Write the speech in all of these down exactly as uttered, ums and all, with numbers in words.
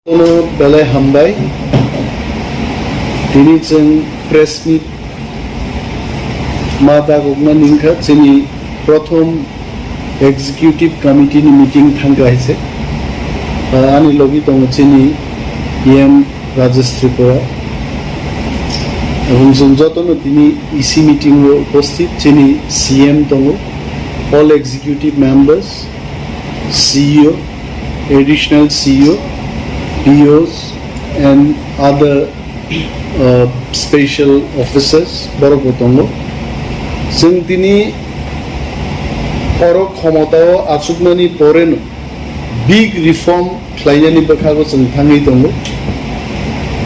Bono belai hambai. Tini chwng press meet ma dagokna ningkha chini prothom executive committee ni meeting thangkha hai se. Ah, ani logi tongo chini E M Rajesh Tripura. Aboni chwng jotono tini E C meeting o upasthit chini C M tongo, all executive members, C E O, additional C E O, P Os and other, uh, special officers borok bo tongo. Chwng tini oro khomotao achukmani poreno big reform khlainani bwkhago chwng thangwi tongo.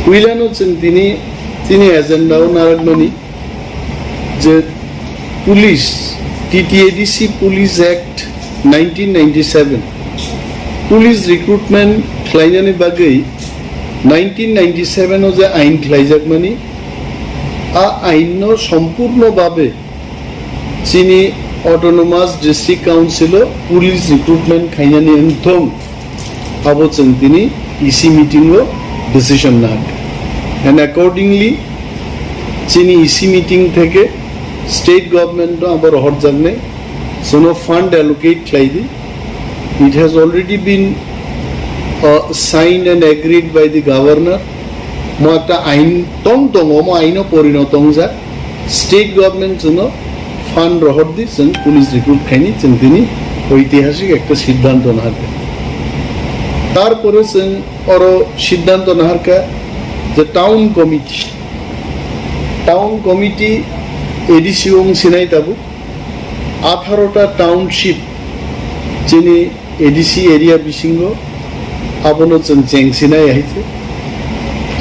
Puilano chwng tini, tini agenda o narakmani je police, T T A D C Police Act nineteen ninety-seven, police recruitment khlainani bagwi nineteen ninety-seven o je ain khlaijakmani, a ain no sompurno babe chini Autonomous District Council o police recruitment khainani wngthong, abo chwng tini E C meeting o decision nahar. And accordingly, chini E C meeting theke state government no abo rohorjaknai, chwngno fund allocate khlai di. It has already been, uh, signed and agreed by the governor. Mo ekta ain tong tongo, mo aino porino tongjak. State government chwngno fund rohor di, chwng police recruit khaini, chwng tini oitihasik ekta siddhanto naharkha. Tarpore chwng oro siddhanto naharkha je town committee, town committee A D C wng sinai tabuk atharo ta township chini A D C area bisingo abono chwng cheng sinai hai se.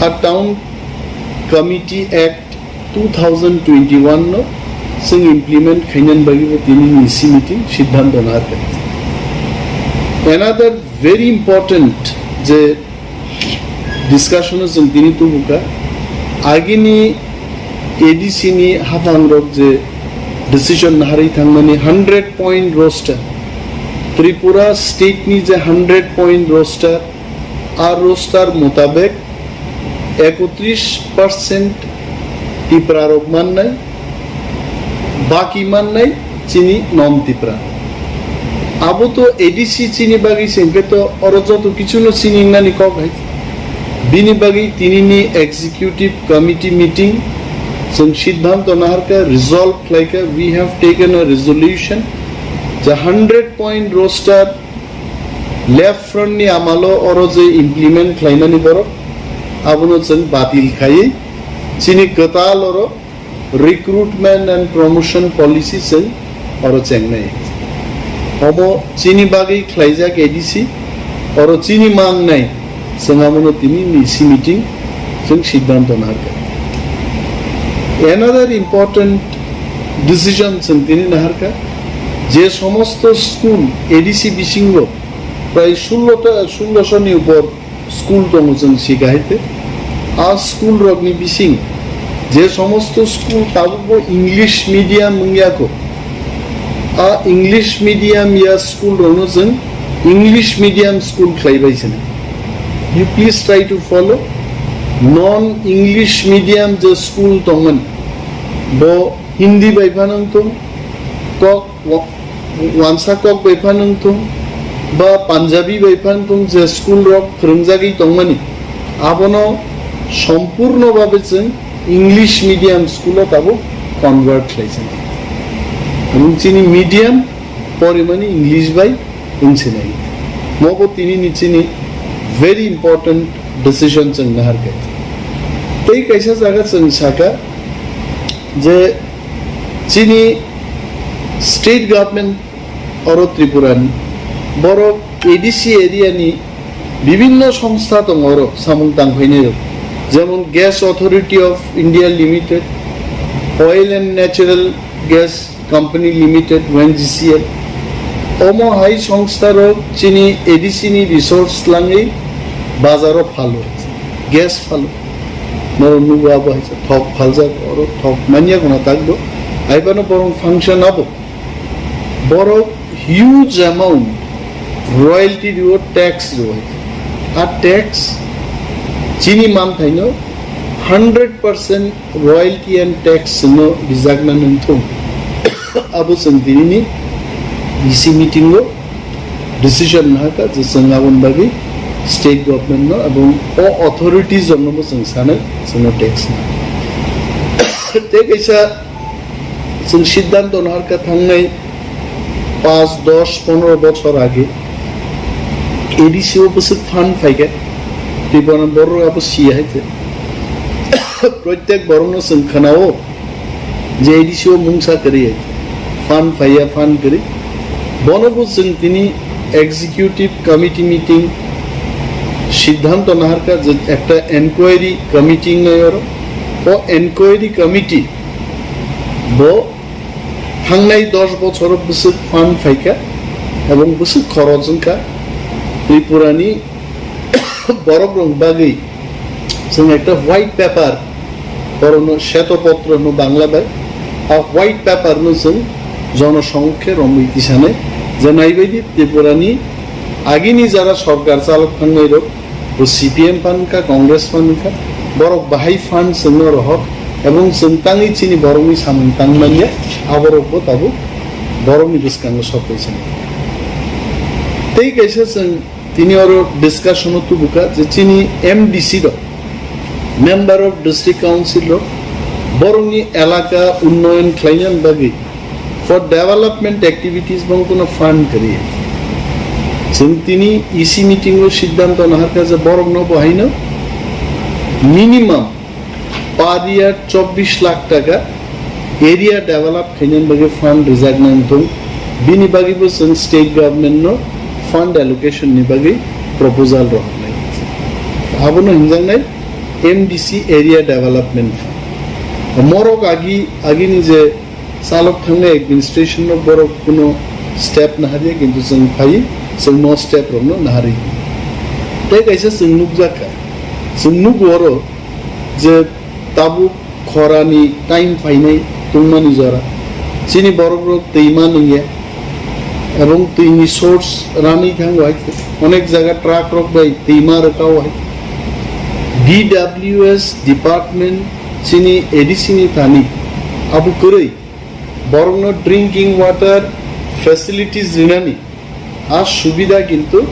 A Town Committee Act two thousand twenty-one no chwng implement khainani bagwi bo tini ni E C meeting siddhanto naharkha. Another very important je discussion o chwng tini tubukha, agini A D C ni haphangrok je decision naharwi thangmani hundred point roster, Tripura state ni je hundred point roster, a roster mutabek ekotris percent Tiprarok mannai, baki mannai chini non Tipra. Abo to A D C chini bagwi se hwnkhe to oro joto kichuno chini wngnani kok hai. Bini bagwi tinini executive committee meeting chwng siddhanto naharkha, resolve khlaikha, we have taken a resolution je hundred point roster left front ni amalo oro je implement khlainani borok abono chwng batil khaiwi chini kwtal oro recruitment and promotion policy chwng oro chengnai. Omo chini bagwi khlaijak A D C, oro chini mangnai chwng abono tini ni E C meeting chwng siddhanto naharkha. Another important decision chwng tini naharkha, je somosto school A D C bisingo prai sullo ta, sullo sho ni upor school tongo chwng sika hai te. A school rokni bising je somosto school tabukbo English medium wngya kho, a English medium ya school rokno chwng English medium school khlai bai sini. You please try to follow. Non English medium je school tongmani, bo Hindi bai phano wngthung, kok wa-, wansa kok bai phano wngthung, ba Punjabi bai phano wngthung, je school rok phwrwngjagwi tongmani, abono sompurno babe chwng English medium school o tabuk convert khlai sinai. Amung chini medium porimani English bai wng sinai. Mobo tini ni chini very important decision chwng naharkha. Tei kaisa jaga chwng saka je chini state government oro Tripura ni borok A D C area ni bibinno songstha tongo oro samung tangphainai rok, jemon Gas Authority of India Limited, Oil and Natural Gas Company Limited, O N G C L. Omo hai songstha rok chini A D C ni resource langwi bazaro phalo, gas phalo. Norok nugo abo hai thok phaljak, oro thok manya guna takbo. Hai phano borok function abo. Borok huge amount royalty rio, tax rio. A tax Chini manthaino hundred percent royalty and tax no rijakna nangthung. Abo chwng tinini E C meeting o decision nahaka je chwng aboni bagwi state government no, abong o authorities rokno bo chwng sanai, chwngno tax na. Tei kaisa chwng siddhanto naharkha thangnai paanch, dos, pondro bochor age A D C o bwswk fund phaikha, Tripura borok abo siya hai khe. Protek borokno chwng khwnao je A D C o mungsa kwrwi hai khe. Fund phaiya, fund kwrwi. Bono bo chwng tini executive committee meeting siddhanto naharkha je ekta enquiry committee wngnai oro. O enquiry committee bo thangnai dos bochoro bwswk fund phaikha, ebong bwswk khoroj wngkha Tripurani borokrok bagwi chwng ekta white paper, borokno sheto potro hwno Bangla bai, a white paper no chwng jonosongmukhe romwi tisanai je naibaidi Tripurani agini jara sorkar chalok thangnai rok, bo C P M phan wngkha, Congress phan wngkha, borok bahai fund chwngno rohor, ebong chwng tangwi chini borokni samung tang manya, aborokbo tabuk borokni bwskango sok kaisa. Tei kaisa chwng tini oro discussion o tubukha je chini M D C rok, Member of District Council rok, borokni elaka unnoyon khlainani bagwi for development activities bongkhono fund kwrwi. Chwng tini E C meeting o siddhanto naharkha je borokno bo haino minimum per year chobbish lakh taka area develop khainani bagwi fund rijak nang thung. Bini bagwibo chwng state government no fund allocation ni bagwi proposal rohornai. Abono hinjaknai M D C Area Development Fund. Morok agi, agini je chalok thangnai administration no borok kuno step naharya, kintu chwng phai, chwng no step rokno naharwi. Tei kaisa chwng nukjakha, chwng nugo oro je tabuk khorani time phainai tungmani jora, chini borok rok twi ma nungya, ebong twini source ranwi thango hai, onek jaga truck rok bai twi ma rwkha hai. D W S department chini A D C ni thani abo kwrwi borokno drinking water facilities rinani a subida kintu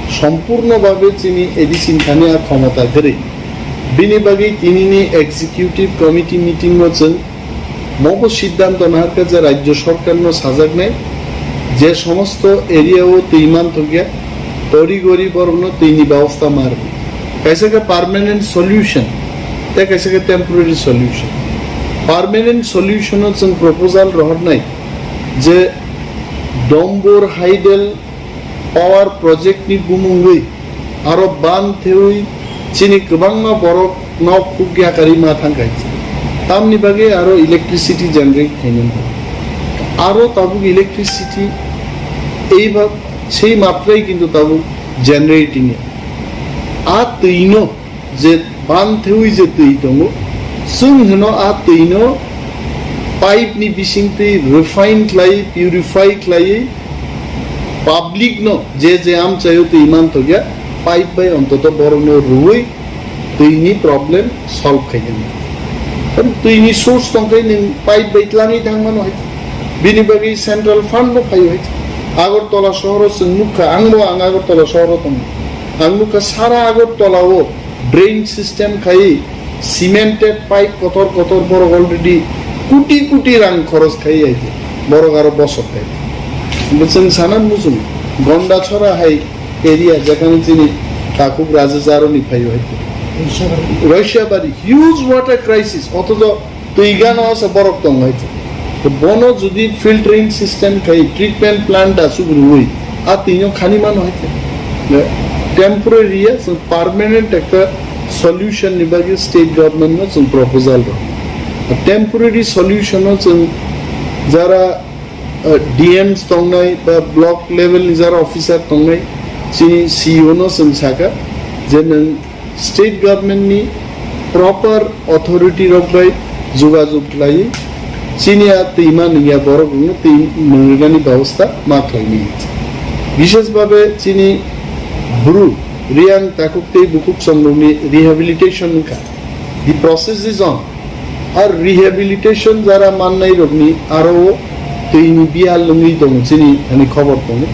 sompurno babe chini A D C ni thani a khomota kwrwi. Bini bagwi tinini executive committee meeting o chwng mobo siddhanto naharkha je rajyo sorkarno sajaknai je somosto area o twi manthokya, tori gori borokno twini babosta ma rwdi. Kaisa khe permanent solution, tei kaisa khe temporary solution. Permanent solution o chwng proposal rohornai je Dombor Hydel power project ni bumungwi aro ban thewi chini kwbangma borok nok khuk yakarwi ma thangkha. Tamni bagwi aro electricity generate khainani. Aro tabuk electricity ei ba, sei matrai kintu tabuk generating ya. A twino je ban thewi je twi tongo, chwng hwno a twino pipe ni bising twi refine khlai, purify khlai, public no je je amchaio twi manthokya, pipe bai ontoto borokno rwui twini problem solve khainani. Karon twini source tongkhai nwng pipe bai tlangwi thangmano hai. Bini bagwi central fund bo phaio hai. Agartala sohoro chwng nukha, angbo ang Agartala sohoro tongo. Ang nukha sara Agartala o drain system khai cemented pipe kotor kotor borok already kuti kuti rang khoros khai aije. Borok aro bosok khai. Bo chwng sana mujung Gonda chora hai area jekhane chini takhuk Raja Jaroni phaio hai. Roishabari huge water crisis, othocho twi gana asa borok tong hai. To bono jodi filtering system khai treatment plant da sugrui a tino khani mano hai. Temporary ya, so permanent ekta solution ni bagwi state government no chwng proposal ro. Temporary solution no chwng jara, uh, D Ms tongnai ba block level ni jara officer tongnai, chini C E O no chwng saka je nwng state government ni proper authority rok bai jogajog khlaiwi chini a twima nungya borok rokno twi nungrinani babosta ma khlaini. Bishes babe chini Bru Riyang takhuk tei bukhuk chongrokni rehabilitation wngkha. The process is on. Ar rehabilitation jara mannairokni aro twini bihal wngwi tongo chini thani khobor tongo.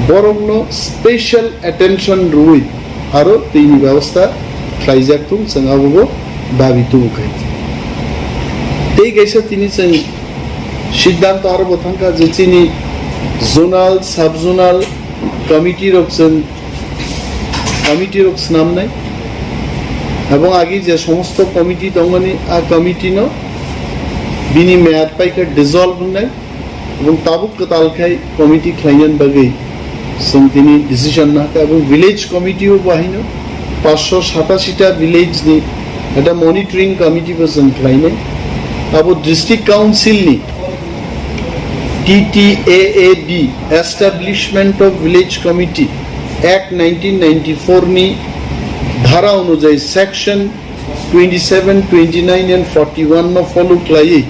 Borokno special attention rwui aro twini bebosta khlaijak thung, chwng abobo dabi tubu khai. Tei kaisa tini chwng siddhanto aro bo thangkha je chini zonal, sub-zonal committee rok chwng committee rok swnamnai. Ebong agi je somosto committee tongmani, a committee no bini meyad paikha dissolve wngnai. Ebong tabuk kwtal khai committee khlainani bagwi chwng tini decision nahakha. Ebong village committee o bahaino paanch sho satashi ta village ni ekta monitoring committee bo chwng khlainai. Abo district council ni T T A A D, Establishment of Village Committee Act nineteen ninety-four ni dhara onujayi section twenty-seven, twenty-nine and forty-one no follow khlaiwi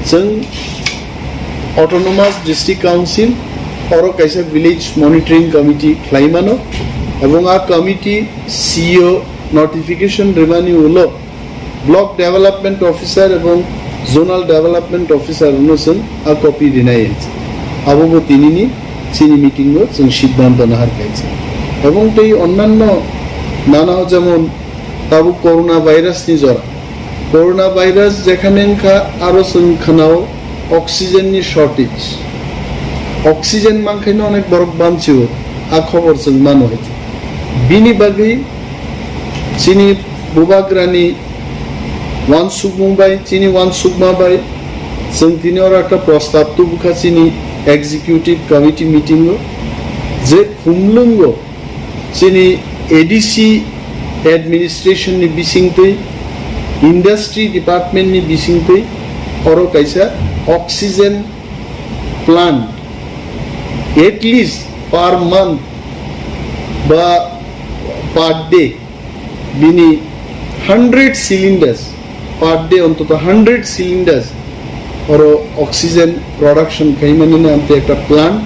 chwng Autonomous District Council oro kaisa Village Monitoring Committee khlaimano, ebong a committee C E O notification rwmani ulo Block Development Officer ebong Zonal Development Officer no chwng a copy rinai hinwi. Abo bo tinini chini meeting o chwng siddhanto nahar kaisa. Ebong tei onnanno nana jemon tabuk corona virus ni jora. Corona virus jekhane wngkha aro chwng khwnao oxygen ni shortage. Oxygen mankhaino onek borok bamchio, a khobor chwng mano hinwi. Bini bagwi chini bubagrani uansukmung bai, chini uansukma bai, chwng tini oro ekta prostab tubukha chini executive committee meeting o, je khumlwngo chini A D C administration ni bisingtwi, industry department ni bisingtwi oro kaisa oxygen plant at least per month ba per day bini hundred cylinders, per day ontoto hundred cylinders oro oxygen production khaimani amte ekta plant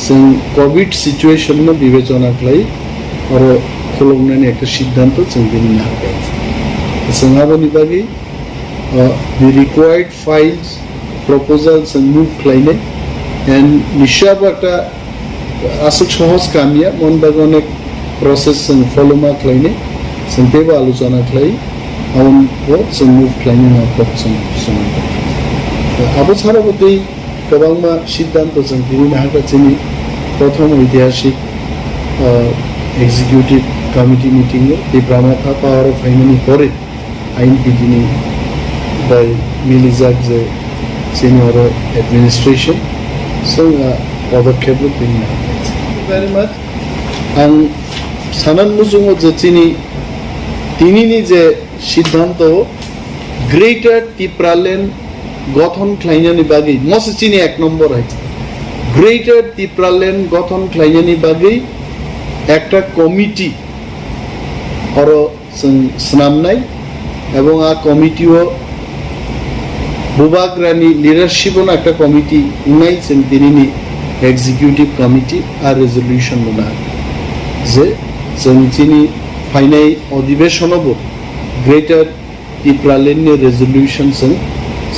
chwng covid situation no bibechona khlai oro khuloknani ekta siddhanto chwng bini nahar kha. Chwng aboni bagwi, uh, the required files, proposal chwng move khlainai, and nishya bo ekta aswk sohoj kam ya, mon bagwi onek process chwng follow ma khlainai, chwng teibo alochona khlai, aboni bo chwng move khlainai na kok chwng, chwng. Abo chara bo tei kwbangma siddhanto chwng tini nahakha chini prothom oitihasik, ah, executive committee meeting o Tipra Motha power o phaimani pore I N P T ni bai milijak je chini oro administration chwng a podokkhep rok tini nahakha. Very much. Ang sanan muchungo je chini tinini je siddhanto Greater Tipraland gothon khlainani bagwi, mose chini ek nombor hai. Greater Tipraland gothon khlainani bagwi ekta committee oro chwng swnamnai, ebong a committee o bubagrani leadership ono ekta committee wngnai, chwng tinini executive committee a resolution rwna je chwng chini phainai odibeshono bo Greater Tipraland ni resolution chwng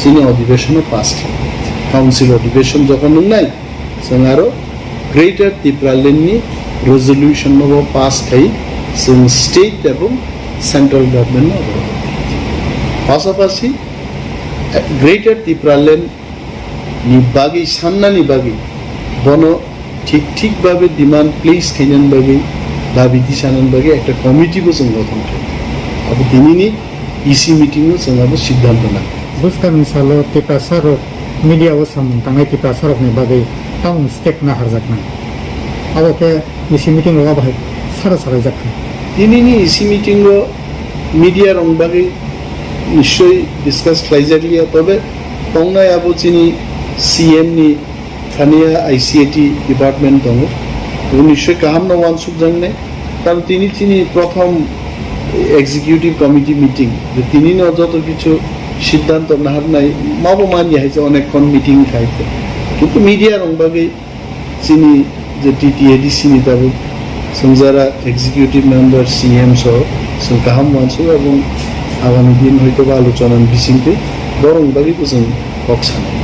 chini odibeshono pass khlai. Council odibeshon jokhon wngnai, chwng aro Greater Tipraland ni resolution no bo pass khai chwng state ebong central government no abo. Pasapasi, eh, Greater Tipraland ni bagwi sannani bagwi bono thik thik babe demand place khainani bagwi dabi tisanani bagwi ekta committee bo chwng gothon khlai. Abo tinini E C meeting o chwng abo siddhanto nang. Bwskangni salo Tiprasa rok media o samung tangnai Tiprasa rokni bagwi tamung step na harjaknai. Abo khe E C meeting rogo bahai sara salaijak kha. Tinini E C meeting o media rok bagwi nischoi discuss khlaijakliya, tobe tongnai abo chini C M ni thani ya I C A T department tongo. Abo nischoi kaham no uansukjaknai. Karon tini chini prothom executive committee meeting, je tini no joto kichu siddhanto naharnai, mabo manya hai je onek khon meeting khai khe. Kintu media rok bagwi chini je T T A D C ni tabuk Chwng jara executive member, C M so chwng kaham uansuk, aboni din hoito ba alochonani bisingtwi borokni bagwibo chwng kok sanai.